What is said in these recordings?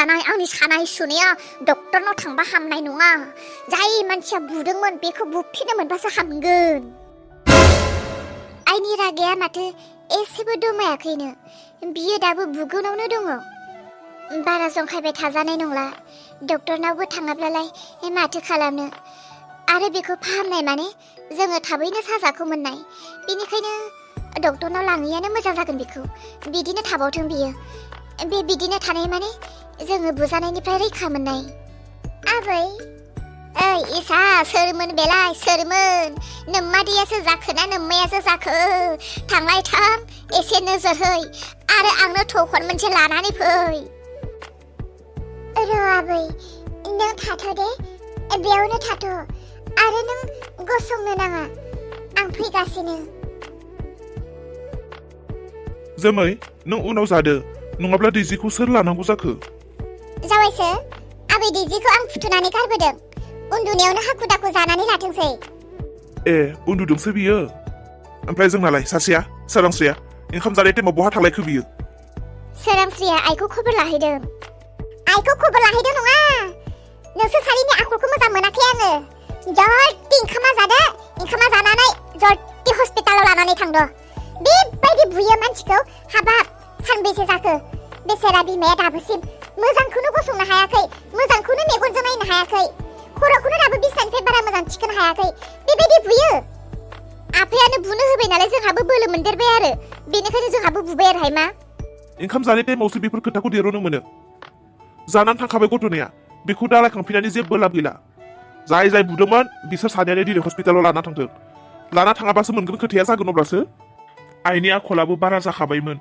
जानाय आंनि सानाय सुनाया डक्टरनाव थांबा हामनाय नङा जाय मानसिया बुदोंमोन बेखौ बुफिननो मोनबासो हामगोन आइनि रागाया माथो एसेबो दमायाखैनो बियो दाबो बुगोनावनो दङ बारा जंखायबाय थाजानाय नंला डक्टरनावबो थाङाब्लालाय माथो खालामनो आरो बेखौ फाहामनाय माने जोङो थाबैनो साजाखौ मोननाय बेनिखायनो डक्टरनाव लाङैयानो मोजां जागोन बेखौ बिदिनो थाबावथों बियो बिदिनो थानाय माने जोङो बुजानायनिफ्राय रैखा मोननाय आबै ओइ इसा सोरमोन बेलाय सोरमोन नोम्मादैयासो जाखो ना नोम्मायासो जाखो थांलाय थां एसे नोजोर है आरो आंनो थखन मोनसे लानानै फै र' आबै नों थाथ' दे बेयावनो थाथ' आरो नों गसंनो नाङा आं फैगासिनो जोमै नों उनाव जादो नङाब्ला दैजिखौ सोर लानांगौ जाखो जाबायसो आबै दैजिखौ आं फुथुनानै गारबोदों उन्दुनायावनो हाखु दाखु जानानै लाथोंसै ए उन्दुदोंसो बियो ओमफ्राय जोंनालाय सासेया सोरांस्रिया ओंखाम जानाय टाइमाव बहा थांलायखो बियो सोरांस्रिया आइखौ खबर लाहैदों आइखौ खबर लाहैदों नङा नोंसोर सारिनि आखलखौ मोजां मोनाखै आङो जल्दि ओंखामा जादो ओंखामा जानानै जल्दि हस्पिटालाव लानानै थांद' बेबायदि बुयो मानसिखौ हाबाब सानबेसे जाखो बेसेरा बिमाया दाबोसिम मोजांखौनो गसंनो हायाखै मोजांखौनो मेगनजों नायनो हायाखै खर'खौनो दाबो बिसनानिफ्राय बारा मोजां थिखोनो हायाखै बेबायदि बुयो आफायानो बुनो होबाय नालाय जोंहाबो बोलो मोनदेरबाय आरो बेनिखायनो जोंहाबो बुबाय आरो हायमा ओंखाम जानाय टाइमावसो बेफोर खोथाखौ देरनो मोनो जानानै थांखाबाय गथ'निया बेखौ दा रायखांफिननानै जेबो लाब गैला जाय जाय बुदोंमोन बिसोर सानैयानो दिनै हस्पिटालाव लाना थांथों लाना थाङाबासो मोनगोन खोथाया जागोन अब्लासो आइनि आखलाबो बारा जाखाबायमोन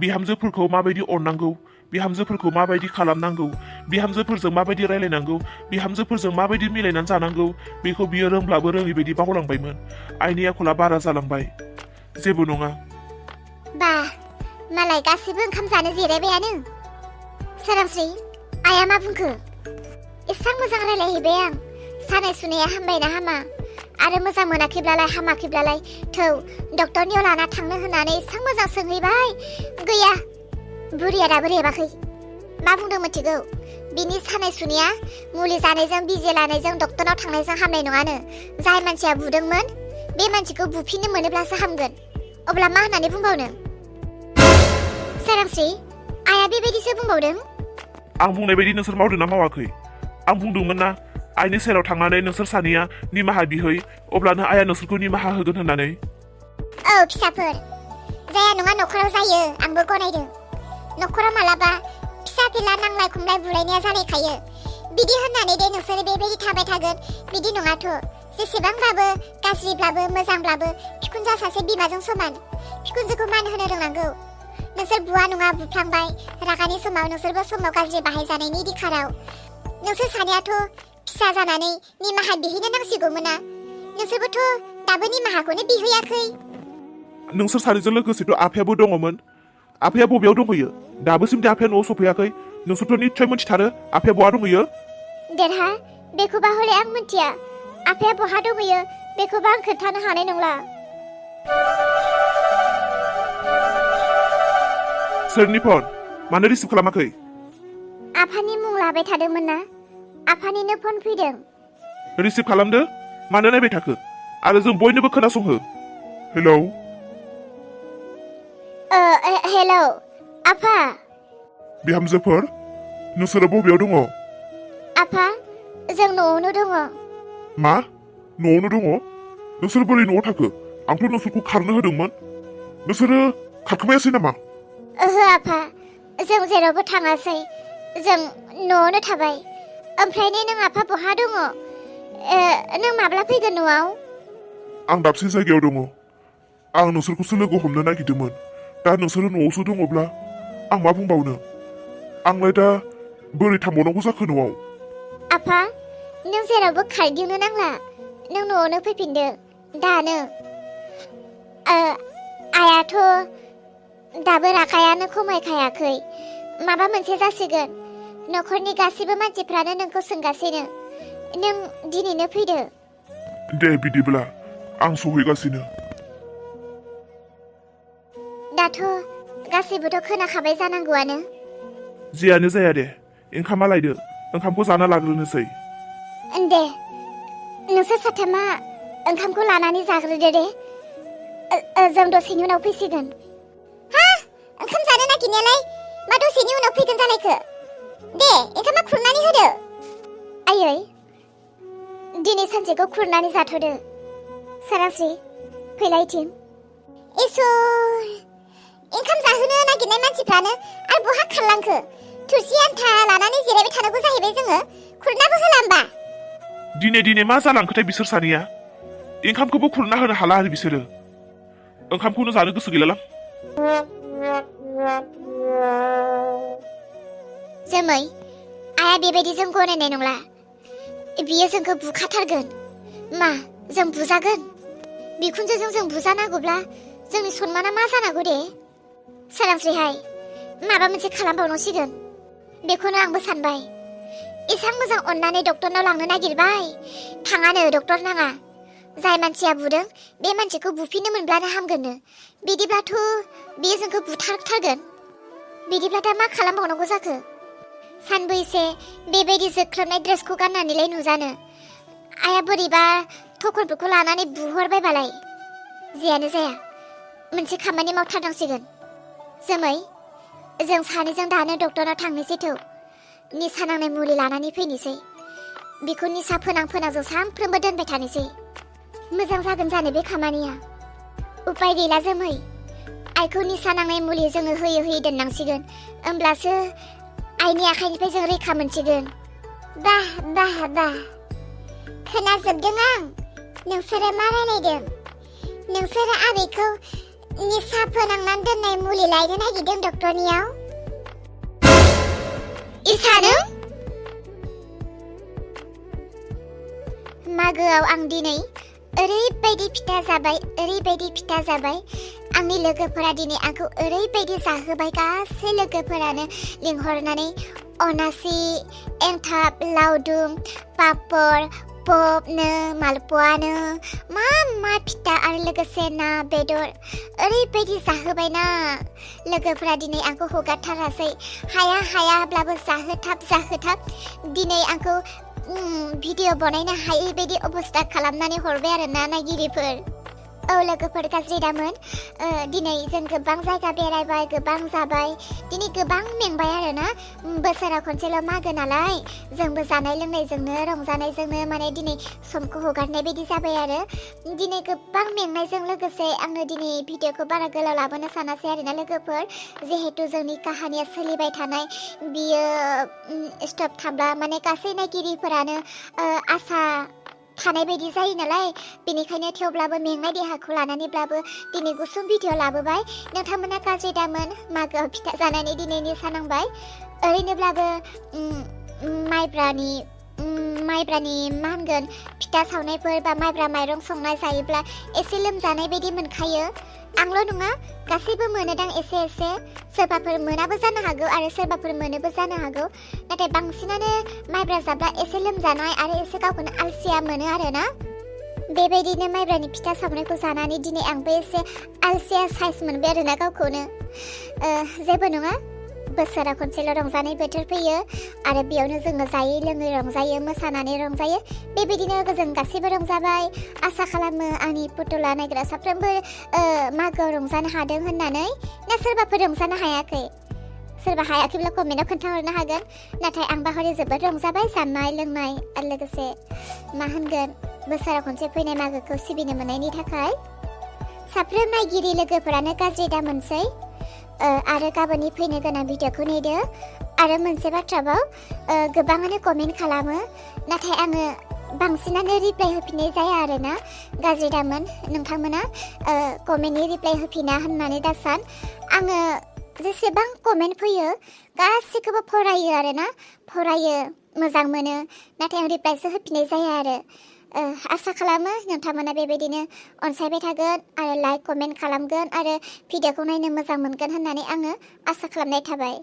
बिहामजोफोरखौ माबायदि अननांगौ बिहामजोफोरखौ माबायदि खालामनांगौ बिहामजोफोरजों माबायदि रायलायनांगौ बिहामजोफोरजों माबायदि मिलायनानै जानांगौ बेखौ बियो रोंब्लाबो रोङै बायदि बावलांबायमोन आइनि आखला बारा जालांबाय जेबो नङा बा मालाय गासिबो ओंखाम जानो जिरायबायानो सोरांस्रि आइया मा बुंखो एसां मोजां रायलायहैबाय आं सानाय सुनाया हामबायना हामा आरो मोजां मोनाखैब्लालाय हामाखैब्लालाय थौ डक्टरनियाव लाना थांनो होननानै एसां मोजां सोंहैबाय गैया बुरिया दाबो रेबाखै मा बुंदों मिथिगौ बिनि सानाय सुनाया मुलि जानायजों बिजि लानायजों डक्टरनाव थांनायजों हामनाय नङानो जाय मानसिया बुदोंमोन बे मानसिखौ बुफिननो मोनोब्लासो हामगोन अब्ला मा होननानै बुंबावनो सोरांस्रि आइया बेबायदिसो बुंबावदों आं बुंनाय बायदि नोंसोर मावदों ना मावाखै आं बुंदोंमोन ना आइनि सेराव थांनानै नोंसोर सानैया निमाहा बिहै अब्लानो आइया नोंसोरखौ निमाहा होगोन होननानै औ फिसाफोर जाया नङा नखराव जायो आंबो गनायदों नखराव मालाबा फिसा फिला नांलाय खमलाय बुलायनाया जालायखायो बिदि होननानै दे नोंसोर बेबायदि थाबाय थागोन बिदि नङाथ' जेसेबांब्लाबो गाज्रिब्लाबो मोजांब्लाबो फिकुनजा सासे बिमाजों समान फिकुनजोखौ मान होनो रोंनांगौ नोंसोर बुवा नङा बुफ्लांबाय रागानि समाव नोंसोरबो समाव गाज्रि बाहायजानायनि दिखाराव नोंसोर सानैयाथ' फिसा जानानै निमाहा बिहैनो नांसिगौमोन ना नोंसोरबोथ' दाबो निमाहाखौनो बिहैयाखै नोंसोर सानैजों लोगोसेथ' आफायाबो दङमोन आफाया बबेयाव दंहैयो दाबोसिम आफाया न'आव सफैयाखै नोंसोरथ' निस्सय मिथिथारो आफाया बहा दंहैयो देरहा बेखौबा हले आं मिथिया आफाया बहा दंहैयो बेखौबा आं खोन्थानो हानाय नंला सोरनि फन मानो रिसिभ खालामाखै आफानि मुं लाबाय थादोंमोन ना आफानिनो फन फैदों रिसिभ खालामदो मानो नायबाय थाखो आरो जों बयनोबो खोनासंहो हेलौ हेलौ आफा बिहामजोफोर नोंसोरो बबेयाव दङ आफा जों न'आवनो दङ मा न'आवनो दङ नोंसोर बोरै न'आव थाखो आंथ' नोंसोरखौ खारनो होदोंमोन नोंसोरो खारखोमायासै नामा ओहो आफा जों जेरावबो थाङासै जों न'आवनो थाबाय ओमफ्राय नों आफा बहा दङ नों माब्ला फैगोन न'आव आं दाबसे जायगायाव दङ आं नोंसोरखौसो लोगो हमनो नागिरदोंमोन दा नोंसोरो न'आवसो दङब्ला आं मा बुंबावनो आंलाय दा बोरै थांबावनांगौ जाखो न'आव आफा नों जेरावबो खारदिंनो नांला नों न'आवनो फैफिनदो दानो आयाथ' दाबो राखायानो खमायखायाखै माबा मोनसे जासिगोन न'खरनि गासैबो मानसिफ्रानो नोंखौ सोंगासिनो नों दिनैनो फैदो दे बिदिब्ला आं सहैगासिनो दाथ' गासैबोथ' खोनाखाबाय जानांगौआनो जियानो जाया दे ओंखामा लायदो ओंखामखौ जाना लाग्रोनोसै दे नोंसोर साथामा ओंखामखौ लानानै जाग्रोदो दे जों दसेनि उनाव फैसिगोन हा ओंखाम जानो नागिरनायालाय मा दसेनि उनाव फैगोन जालायखो दे ओंखामा खुरनानै होदो आयै दिनै सानसेखौ खुरनानै जाथ'दो सारास्रि फैलायथिं इसोर ओंखाम जाहोनो नागिरनाय मानसिफ्रानो आरो बहा खारलांखो थुरसि आन्था लानानै जिरायबाय थानांगौ जाहैबाय जोङो खुरनाबो होला होमबा दिनै मा जालांखोथाय बिसोर सानैया ओंखामखौबो खुरना होनो हाला आरो बिसोरो ओंखामखौनो जानो गोसो गैलालां जोमै आया बेबायदिजों गनायनाय नंला बियो जोंखौ बुखाथारगोन मा जों बुजागोन बिखुनजोजों जों बुजानांगौब्ला जोंनि सन्माना मा जानांगौ दे सारांस्रिहाय माबा मोनसे खालामबावनांसिगोन बेखौनो आंबो सानबाय एसां मोजां अननानै डक्टरनाव लांनो नागिरबाय थाङानो डक्टर नाङा जाय मानसिया बुदों बे मानसिखौ बुफिननो मोनब्लानो हामगोननो बिदिब्लाथ' बियो जोंखौ बुथारथारगोन बिदिब्ला दा मा खालामबावनांगौ जाखो सानबैसे बेबायदि जोख्लोबनाय ड्रेसखौ गाननानैलाय नुजानो आया बोरैबा थखनफोरखौ लानानै बुहरबायबालाय जेयानो जाया मोनसे खामानि मावथारनांसिगोन जोमै जों सानैजों दानो डक्टरनाव थांनोसै थौ निसा नांनाय मुलि लानानै फैनोसै बेखौ निसा फोनां जों सानफ्रोमबो दोनबाय थानोसै मोजां जागोन जानो बे खामानिया उपाय गैला जोमै आइखौ निसा नांनाय मुलि जोङो होयै दोननांसिगोन होमब्लासो आइनि आखाइनिफ्राय जों रैखा मोनसिगोन बाह खोनाजोबदों आं नोंसोरो मा रायलायदों नोंसोरो आबैखौ निसा फोनांनानै दोननाय मुलि लायनो नागिरदों डक्टरनियाव इसानो मागोआव आं दिनै ओरैबायदि फिथा जाबाय आंनि लोगोफोरा दिनै आंखौ ओरैबायदि जाहोबाय गासै लोगोफोरानो लिंहरनानै अनासि एंथाब लावदुम पापर पपनो मालपवानो मा फिथा आरो लोगोसे ना बेदर ओरैबायदि जाहोबायना लोगोफोरा दिनै आंखौ हगारथारासै हायाब्लाबो जाहोथाब दिनै आंखौ भिडिअ बनायनो हायै बायदि अबस्था खालामनानै हरबाय आरो ना नायगिरिफोर औ लोगोफोर गाज्रि दामोन दिनै जों गोबां जायगा बेरायबाय गोबां जाबाय दिनै गोबां मेंबाय आरो ना बोसोराव खनसेल' मागो नालाय जोंबो जानाय लोंनायजोंनो रंजानायजोंनो माने दिनै समखौ हगारनाय बायदि जाबाय आरो दिनै गोबां मेंनायजों लोगोसे आङो दिनै भिडिअखौ बारा गोलाव लाबोनो सानासै आरोना लोगोफोर जिहेतु जोंनि काहानिया सोलिबाय थानाय बियो स्टप थाब्ला माने गासै नायगिरिफोरानो आसा थानाय बायदि जायो नालाय बेनिखायनो थेवब्लाबो मेंनाय देहाखौ लानानैब्लाबो दिनै गुसुं भिडिअ लाबोबाय नोंथांमोना गाज्रि दामोन मागोआव फिथा जानानै दिनै निसा नांबाय ओरैनोब्लाबो माइब्रानि मा होनगोन फिथा सावनायफोर बा माइब्रा माइरं संनाय जायोब्ला एसे लोमजानाय बायदि मोनखायो आंल' नङा गासैबो मोनोदां एसे सोरबाफोर मोनाबो जानो हागौ आरो सोरबाफोर मोनोबो जानो हागौ नाथाय बांसिनानो माइब्रा जाब्ला एसे लोमजानाय आरो एसे गावखौनो आलसिया मोनो आरोना बेबायदिनो माइब्रानि फिथा सावनायखौ जानानै दिनै आंबो एसे आलसिया साइज मोनबाय आरोना गावखौनो जेबो नङा बोसोराव खनसेल' रंजानाय बोथोर फैयो आरो बेयावनो जोङो जायै लोङै रंजायो मोसानानै रंजायो बेबायदिनो जों गासैबो रंजाबाय आसा खालामो आंनि पुतला नायग्रा साफ्रोमबो मागोआव रंजानो हादों होननानै ना सोरबाफोर रंजानो हायाखै सोरबा हायाखैब्ला कमेन्टआव खोन्थाहरनो हागोन नाथाय आंबा हरै जोबोद रंजाबाय जानाय लोंनाय आरो लोगोसे मा होनगोन बोसोराव खनसे फैनाय मागोखौ सिबिनो मोननायनि थाखाय साफ्रोम नायगिरि लोगोफोरानो गाज्रि दा मोनसै आरो गाबोननि फैनो गोनां भिडिअखौ नेदो आरो मोनसे बाथ्राबाव गोबाङानो कमेन्ट खालामो नाथाय आङो बांसिनानो रिप्लाइ होफिननाय जाया आरोना गाज्रि दामोन नोंथांमोना कमेन्टनि रिप्लाइ होफिना होननानै दासान आङो जेसेबां कमेन्ट फैयो गासैखौबो फरायो आरोना फरायो मोजां मोनो नाथाय आं रिप्लाइसो होफिननाय जाया आरो आसा खालामो नोंथांमोना बेबायदिनो अनसायबाय थागोन आरो लाइक कमेन्ट खालामगोन आरो भिडिअखौ नायनो मोजां मोनगोन होननानै आङो आसा खालामनाय थाबाय